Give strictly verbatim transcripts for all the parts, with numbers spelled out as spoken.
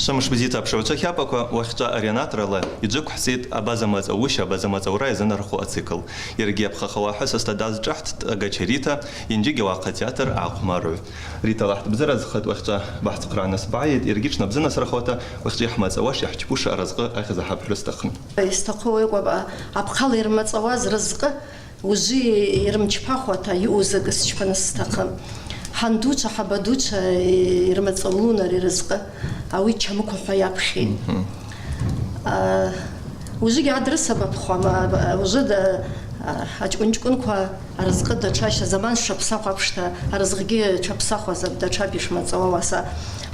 Тамаш бзита апшгӏвчва хьапӏаква уахьчӏва ари анатрала йджвыквхӏцӏитӏ Абаза мацӏауыща, Абаза мацӏаура йазынарху ацикл. Йаргьи йапхъахауа ахӏвысаста дазшӏахтӏ Гача Рита, йынджьыгьи ауагӏахъа театр гӏахъвмарыгӏв. Рита, Аллахӏ дбзыразхъитӏ, уахьчӏва бахс хъвра анасбгӏайитӏ, йаргьи тшнабзынасрахуата, уахьчӏва йхӏмацӏауаш йхӏчпуш аразкъы ахьыз ахӏапхӏвра стахъын. Йстахъу ауи акӏвпӏ, апхъала йырмацӏауаз разкъы ужвы йрымчпахуата йаъу закӏы счпаныс стахъы. Хӏандучва, хӏабадучва йырмацӏаулун ари разкъы, ауи чамыква хӏва йапхьитӏ. Мгм. А, ужвыгьи гьадрысабапхуама, а, ужвы да, а, ачкӏвын-чкӏвынква аразкъы датша ща заман шапсахъв апшта, аразкъгьи тшапсахуазапӏ, датшапӏ йшмацӏауа, ауаса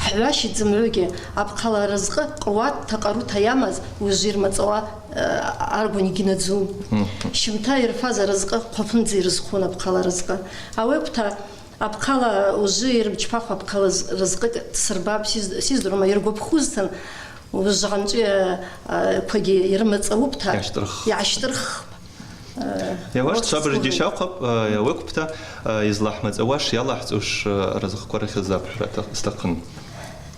хӏващитӏ зымгӏвагьи, апхъала аразкъы къуатта, къарута йамаз ужвы йырмацӏауа Э, аргван йгьинадзун. Мгм. Щымта йырфаз аразкъы хъвапныдза йрызхъун апхъала разкъы. Ауи акӏвпӏта, апхъала ужвы йырмчпахуа апхъала з-, разкъы сырбапӏ, сиз-, сиздрума, йыргвапхузтын, ужвы гьанчӏви, э, квагьи йырмацӏаупӏта, йгӏащтӏырх. Йгӏащтӏырх. Э, йауаш, швабыжгьи щаквпӏ, э, ауи акӏвпӏта, э, йызлахӏмацӏауаш, йалахӏцӏуш, э, разкъква рахьыз апхӏвра та-, стахъын.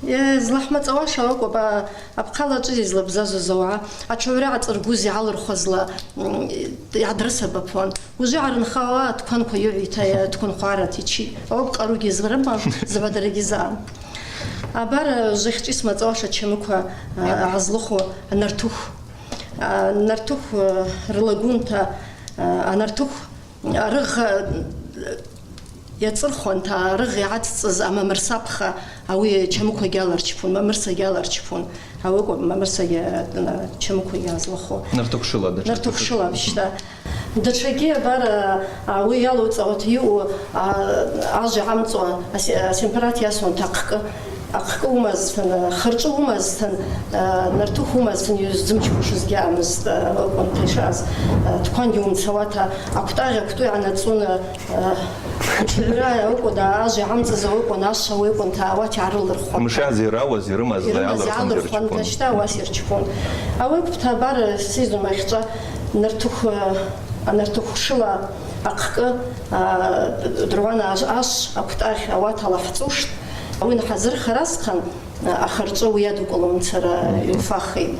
Йызлахӏмацӏауаш ауи акӏвпӏ, апхъала ачӏвыйа йызлабзазуз ауагӏа, атшыгӏвра ацӏыргуз йгӏалырхуазла, м, йгӏадрысабапуан. Ужвы йгӏарынхауа аткванква йыгӏвита, йа-, аткванква арата йчитӏ. Ауи къаругьи зрыман, зымгӏва дарагьи заъан. Абар, ужвы хчӏвы йсмацӏауаш ачамыква, а, гӏазлыху анартыхв. А, анартыхв, а, рылагунта, а, анартыхв арыгъ, а, йацӏырхуанта, арыгъ йгӏацӏцӏыз амамырсапха, ауи чамыквагьи аларчпун, мамырсагьи аларчпун. Ауи акӏвпӏ мамырсагьи, а, чамыквагьи гӏазлыху. Нартыхв шыла, да, нартыхв шыла, бищта. Датшагьи абар, а, ауи йалоуцӏауата йаъу, а, ажв йгӏамцӏуа, ас-, атемпература йасуанта ахъкӏы. Ахъкӏы уымазтын, хырчӏвы уымазтын, э, нартыхв уымазтын, йуыззымчпушыз гьаъамызтӏ, э, акӏвын йшаъаз, э, тквангьи уымцауата, аквтӏагъь аквтӏу йгӏанацӏун, э, атшыгӏвра акӏвпӏта, ажв йгӏамцӏыз акӏвпӏта, ашв акӏвпӏта, ауат йгӏарылырхуа. Мшаз йрауаз, йрымаз, йрымаз йгӏалырхуан, йгӏалырхуан йырчпун. Ташта ауаса йырчпун. Ауи акӏвпӏта, абар, сиздзума, йхчӏва нартыхв, э, анартыхв шыла ахъкӏы, а, дургӏвана ашв, ашв, аквтӏагъь ауат алахӏцӏуштӏ. Ауи анхӏазырхара асхъан, а, ахырчӏвы уи йадукӏылуамцара йфахитӏ.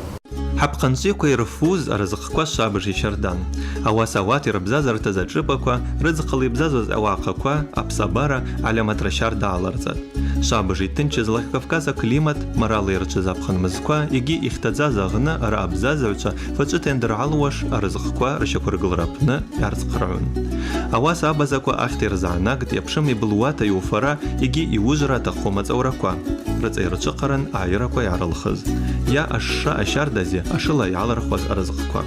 Хӏапхъанчӏвиква йырфуз аразкъква швабыж йщардан. Ауаса ауат йырбзазарта зачӏыпӏаква, рыдзхъала йбзазуз ауагӏахъаква, апсабара, гӏальаматра щарда аларцӏатӏ. Швабыж йтынчыз Лакъвкавказ аклимат, моралла йырчӏваз апхын мызква йгьи йхтадзаз агъны араъа абзазагӏвчва фачӏвыта йандыргӏалуаш аразкъква рщаквыргылра апны йгӏарцхърагӏун. Ауаса абазаква ахьта йырзгӏанагтӏ йапшым йбылуата йуфара йгьи йуыжвра атахъу мацӏаураква. Рыцӏа йырчвыхъаран агӏайыраква йгӏарылхыз. Йа ашша ащардази ашыла йгӏалырхуаз аразкъква.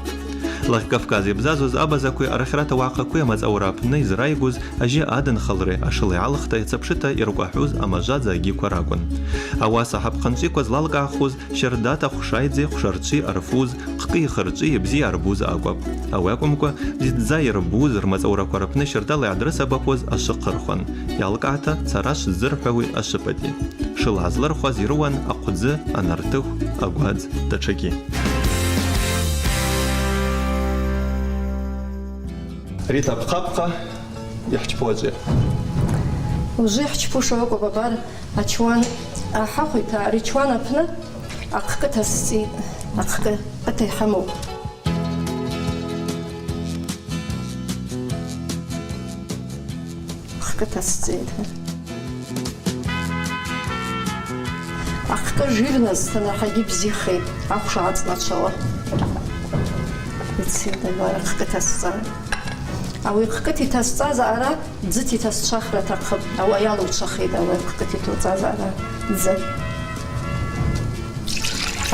Лакъвкавказ йбзазуз абазакви арахьарата уагӏахъакви амацӏаура апны йызрайгуз ажьы адынхалри ашыла йгӏалхта йацапшыта йыркӏвахьуз амажвадза агьиква ракӏвын. Ауаса хӏапхъанчӏвиква злалкӏгӏахуз щардата хвшайдзи, хвшарчви арфуз, хъкӏи хырчӏви йбзи йарбуз акӏвпӏ. Ауи акӏвымкӏва, бзидздза йырбуз, рмацӏаураква рапны щардала йгӏадрысабапуаз ашвы хъырхуан, йалкӏгӏата цара швзырхӏвауи ашвыпӏати. Шыла азлырхуаз йрыуан ахъвдзы, анартыхв, агвадз, датшагьи. Рита, апхъапхъа йхӏчпу ачӏвы. Ужвы йхӏчпуш акӏвпӏ, абар ачуан ахӏахвита, ари ачуан апны ахъкӏы тасцӏитӏ, ахъкӏы къыта йхӏыму. Ахъкӏы тасцӏитӏ. Ахъкӏы жирнызтын ахӏагьи бзихитӏ, ахвша ацӏначвала. Йцитӏ, абар ахъкӏы тасцӏа. Ауи хъкӏыта йтасцӏаз аъара дзыта йтасчвахра атахъыпӏ. Ауи йалуцахитӏ, ауи хъкӏыта йтуцӏаз аъара дзы.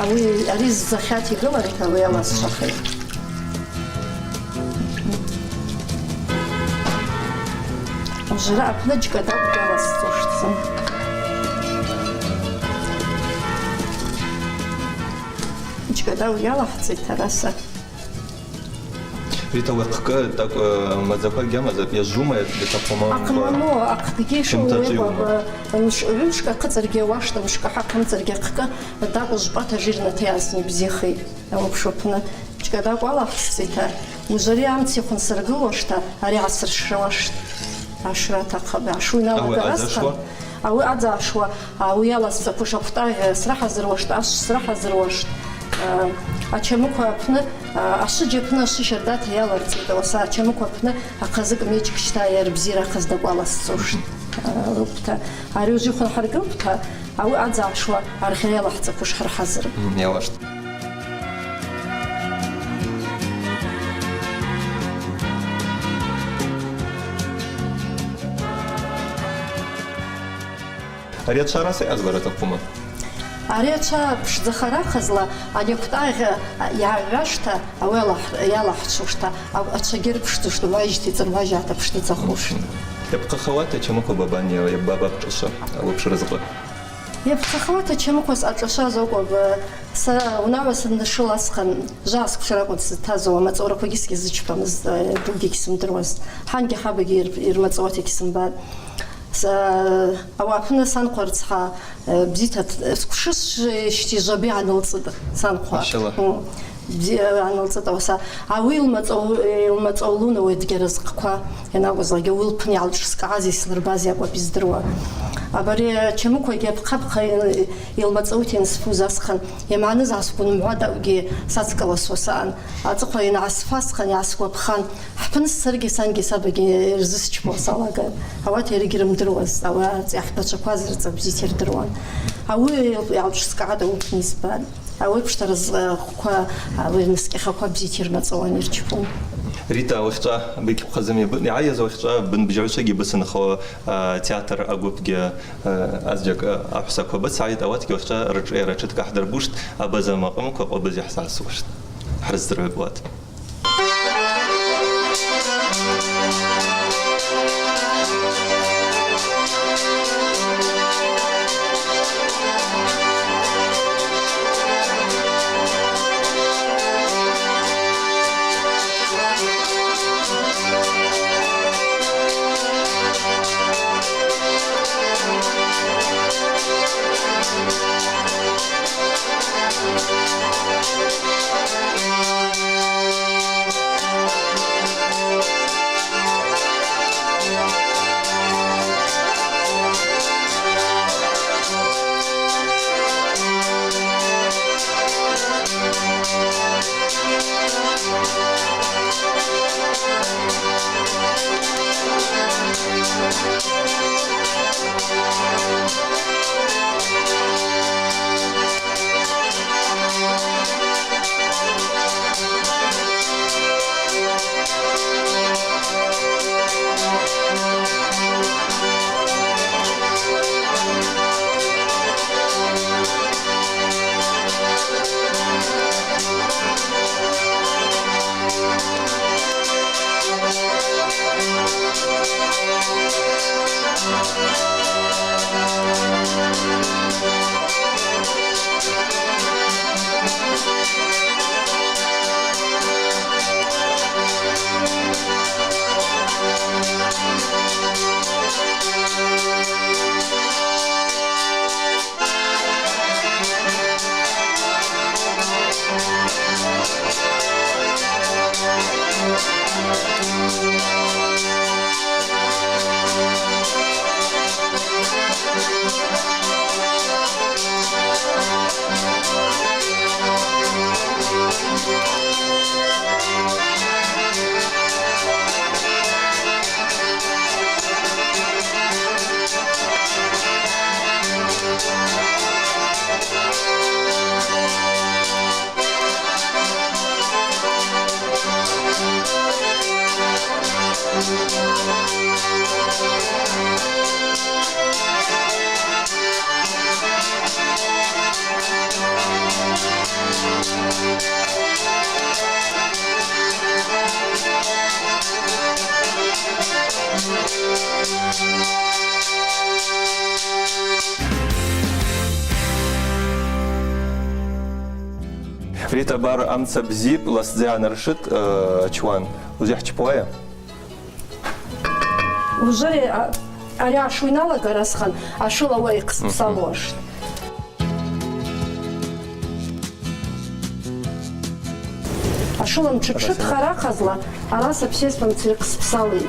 Ауи ари ззахьат йгылан, ауи йаласчвахитӏ. Ужвра апны чкӏадакӏв гьаласцӏуштӏ зын. Чкӏадакӏв йалахӏцӏитӏ араса. Рита, уи ахъкӏы тӏакӏв, э, мадзаква гьамазапӏ, йажвума, йатахъума? Ахъману, ахъкӏгьи шугӏвума, мшкӏа хъыцӏыргьи ауаштӏ, мшкӏа хӏахъымцӏыргьи ахъкӏы тӏакӏв жвпӏата жирната йаъазтын йбзихитӏ. Ауи апшуна апны чкӏадакӏв алахӏцӏитӏа, ужвари амцихъвын сыргылуаштӏа, ари гӏасыршрауаштӏ. Ашра атахъыпӏ, ашуйнала. Ауи азашуа? Дарасхан, Ауи адза ашуа, ауи йаласцӏаквуш аквтӏагъь срахӏазыруаштӏ, ашв срахӏазыруаштӏ. Э, ачамыква апны, э, ашвыджь апны ашви щардата йаларцӏитӏ, ауаса ачамыква апны ахъазы кӏмечкӏ щта йарбзира ахъаз дакӏваласцӏуштӏ. Э, рупта. Ари ужвы йхвынхӏыргылпӏта, ауи адза ашуа аргъьа йалахӏцӏаквуш хӏырхӏазырпӏ. Мгм, йауаштӏ. Ари ачва араса йъазбара атахъума? Ари ачва пшдзахара ахъазла, ани аквтӏагъь йагӏвуашта, ауи йалахӏ-, йалахӏцуштӏ, а-, ачвагьи рпшдзуштӏ, уажьта йцӏыргважьата пшдыдзахуштӏ. Йапхъахауата ачамыква бабан йа-, йа-, баба бчӏваша, ауи апш рызкъы? Йапхъахауата ачамыква съачӏвашаз акӏвпӏ, са унагӏва саннашыл асхъан, жвгӏа сквшара акӏвын сзытазауа, амацӏаураквагьи сгьазычпамызтӏ, э, дугьи гьсымдыруазтӏ, хӏангьи хабагьи йыр-, йырмацӏауата гьсымбатӏ. С-, э, ауи апны санхъа рыцхӏа, э, бзита т-, сквшышвщтӏи жваби гӏанылцӏытӏ санхъа. Машалла. М. Бзи-, гӏанылцӏытӏ, ауаса ауи йылмацӏау-, йылмацӏаулун ауи адыгьара зхъква йанакӏвызлакӏгьи, ауи лпны йгӏалшӏскӏгӏази йслырбази акӏвпӏ йыздыруа. Абари ачамыквагьи апхъапхъа йын-, йылмацӏаута йансфуз асхъан, йамгӏаныз гӏасгвнымгӏвадакӏгьи сацкӏаласуа саъан. Ацӏыхъва йангӏасфа асхъан йгӏасгвапхан, хӏпны саргьи сангьи сабагьи йырзысчпауа салагатӏ. Ауат йаригьи рымдыруазтӏ, ауи ацӏи ахпачваква зырцӏа бзита йырдыруан. Ауи йгӏалшӏскӏгӏатӏ, ауи лпны йызбатӏ. Ауи апшта рызкъква, ауи рнаскӏахьаква бзита йырмацӏауан, йырчпун. Рита, уахьчӏва быгь хъазыми б-, йгӏайайаз уахьчӏва бынбжьагӏвчвагьи бысынхауа, а, театр агвыпгьи, а, азджьакӏ, а, ахӏвссаква быцгӏайтӏ, ауатгьи уахьчӏва рыршӏыйара тшыткӏ гьдырбуштӏ, абаза макъымква къвабыз йхӏзасуштӏ. Хӏрыздзыргӏвыкӏуат. Рита, абар амца бзипӏ, ласдза йгӏанаршытӏ, э, ачуан. Ужвы йхӏчпауайа? Ужвы, а, ари ашву йаналагара асхъан, ашвыла ауи йхъызпсалуаштӏ. Ашвыла мтшытшытхара ахъазла, араса бсесма мцри хъызпсалитӏ.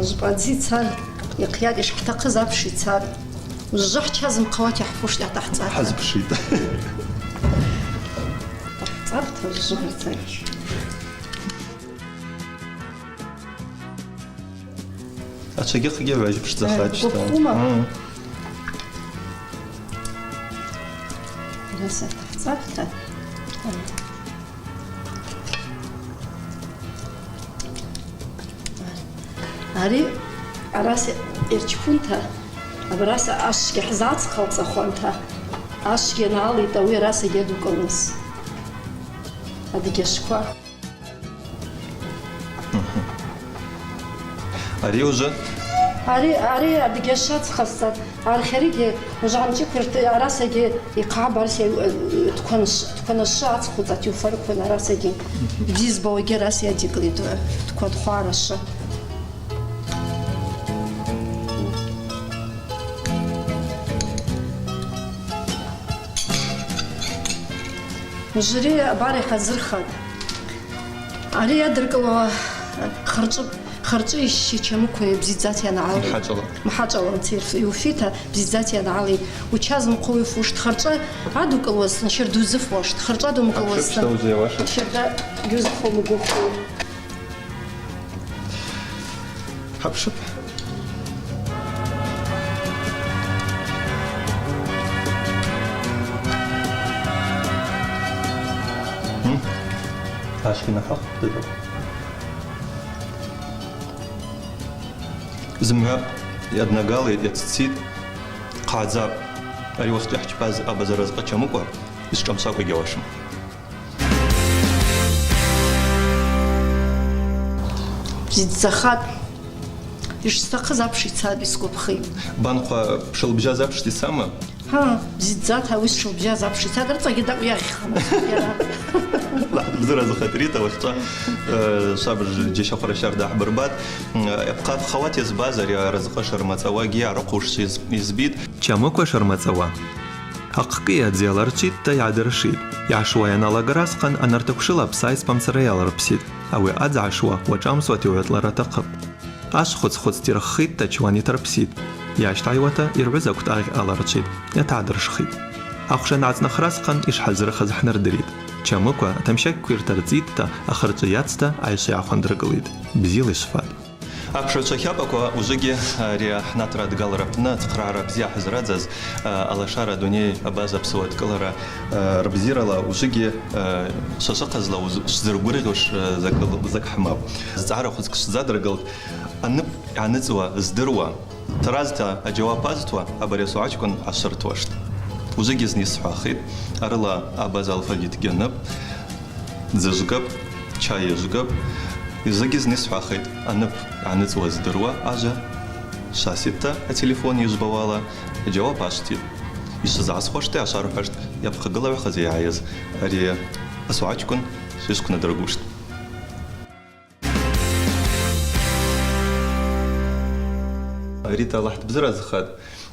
Жвпӏадзи цар, йхъйатӏ, йшхӏтахъыз апш йцатӏ. Жвжвы хӏча зымхъауата йхӏфуштӏ, йатахӏцӏатӏ. Хӏазпшитӏ. Атахӏцӏатӏ, жвжвы хӏцатӏ. Ачвагьи хъгьи гӏважь пшдзахатӏ. Э, щта. Гвыпхума? Мм. Араса атахӏцӏатӏта. Ари араса йырчпунта, абараса ашвгьи хӏзацхъалцӏахуанта, ашвгьи аналитӏ, ауи арасагьи адукӏылныс. Адыгьашвква. Ари уже? Ари, ари адыгьашва цхъазтӏа архьаригьи уже гӏанчӏвыквирта, арасагьи йхъа барс йа-, э, ткван ш-, ткван ашвы ацхъуцӏатӏ, йуфарыквын арасагьи. Бзи збауагьи араса йадикӏлитӏ, э, ткван хвара ашвы. Ужри абар йхӏазырхатӏ. Ари йадыркӏылуа харчӏвы, харчӏвы йщи чамыкви бзидздзата йангӏалитӏ. Мхьачӏала. Мхьачӏала мцирф йуфита, бзидздзата йангӏалитӏ. Учаз мхъу йуфуштӏ, харчӏвы адукӏылуазтын, щарда узыфуаштӏ, харчӏвы адумукӏылуазтын. Апшыпшта уже йауаштӏ. Щарда гьузыфу мгвыху. Хӏапшып. Хм. Ашвгьи нахакъ дыдукъ. Зымгӏва йаднагалитӏ, йаццитӏ, хъагӏдзапӏ. Ари уахьчӏва йхӏчпаз абаза разкъы чамыква йшчӏамсакӏва йгьауашым. Бзидздзахатӏ. Йшстахъыз апш йцатӏ, йсгвапхитӏ. Банхъа пшылбжьаз апш дицама? Гьа, бзидздзата ауи сшылбжьаз апш йцатӏ, рыцӏагьи дакӏвйагъьхма йара. Аллахӏ бзира зхъатӏ, Рита, уахьчӏва, э, швабыж джьащахъвара щарда гьбырбатӏ. М, йапхъапхауата йызбаз ари аразкъы шармацӏауагьи арахъушта йыз-, йызбитӏ. Чамыква шармацӏауа. Ахъкӏы йадзи аларчвитӏта йгӏадыршитӏ. Йгӏашуа йаналагара асхъан анартыхв шыла апсайспамцара йаларпситӏ. Ауи адзгӏашуа уашӏамсуата йгӏватӏлара атахъыпӏ. Ашв хвыц-хвыцта йырххитӏта чуан йтарпситӏ. Йащтагӏайуата йыргӏвыз аквтӏагъь аларчвитӏ, йатагӏдыршхитӏ. Ахъвшан ацӏнахра асхъан йшхӏазырхыз хӏнардыритӏ. Чамыква атамщакьква йыртарцӏитӏта, ахарчӏвы йацта айшва йгӏахвандыркӏылитӏ. Бзила йшвфатӏ. Апшыгӏвчва лъапӏаква ужвыгьи ари ахӏнатра адгалра апны ацхърагӏара бзи йгӏахӏызрадзаз, а, алашара адуней абаза апсуа дкӏылара, а, рбзирала ужвыгьи, а, швачвахъазла уз-, швзыргвыргъьуш, а, закӏ-, закӏ хӏмапӏ. Зцӏагӏара хвыцкӏ швзадыргылтӏ, анып йгӏаныцӏуа здыруа, таразта аджьауап азтуа абари асогӏачкӏвын гӏашвыртуаштӏ. Ужвыгьи зны йсхӏвахитӏ, арыла абаза алфавит гьанып. Дзыжвгапӏ, чай йыжвгапӏ. Ужвыгьи зны йсхӏвахитӏ, анып йгӏаныцӏуа здыруа ажва. Шваситӏта ателефон йыжвбауала, джьауап ашвтитӏ. Йшвызгӏасхуаштӏи йгӏашвархӏвуаштӏи йапхъагылайахъаз йгӏайыз ари асогӏачкӏвын швысквнадыргуштӏ. Рита, Аллахӏ дбзыразхатӏ,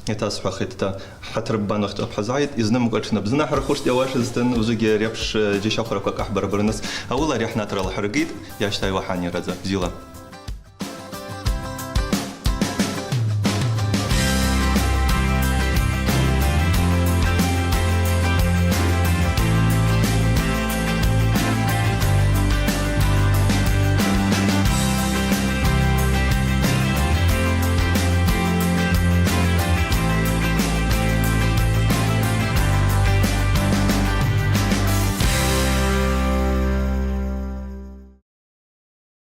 йатасхӏвахитӏта, хӏатыр ббан уахьчӏвапхьазгӏайтӏ, йзнымгва тшнаб зынахӏырхуштӏ йауашызтын, ужвыгьи ари апш, э, джьащахъвараква къахӏбарбарныс, ауыла ари ахӏнатра алхӏыргитӏ, йащтагӏайуа хӏанирдза, бзила.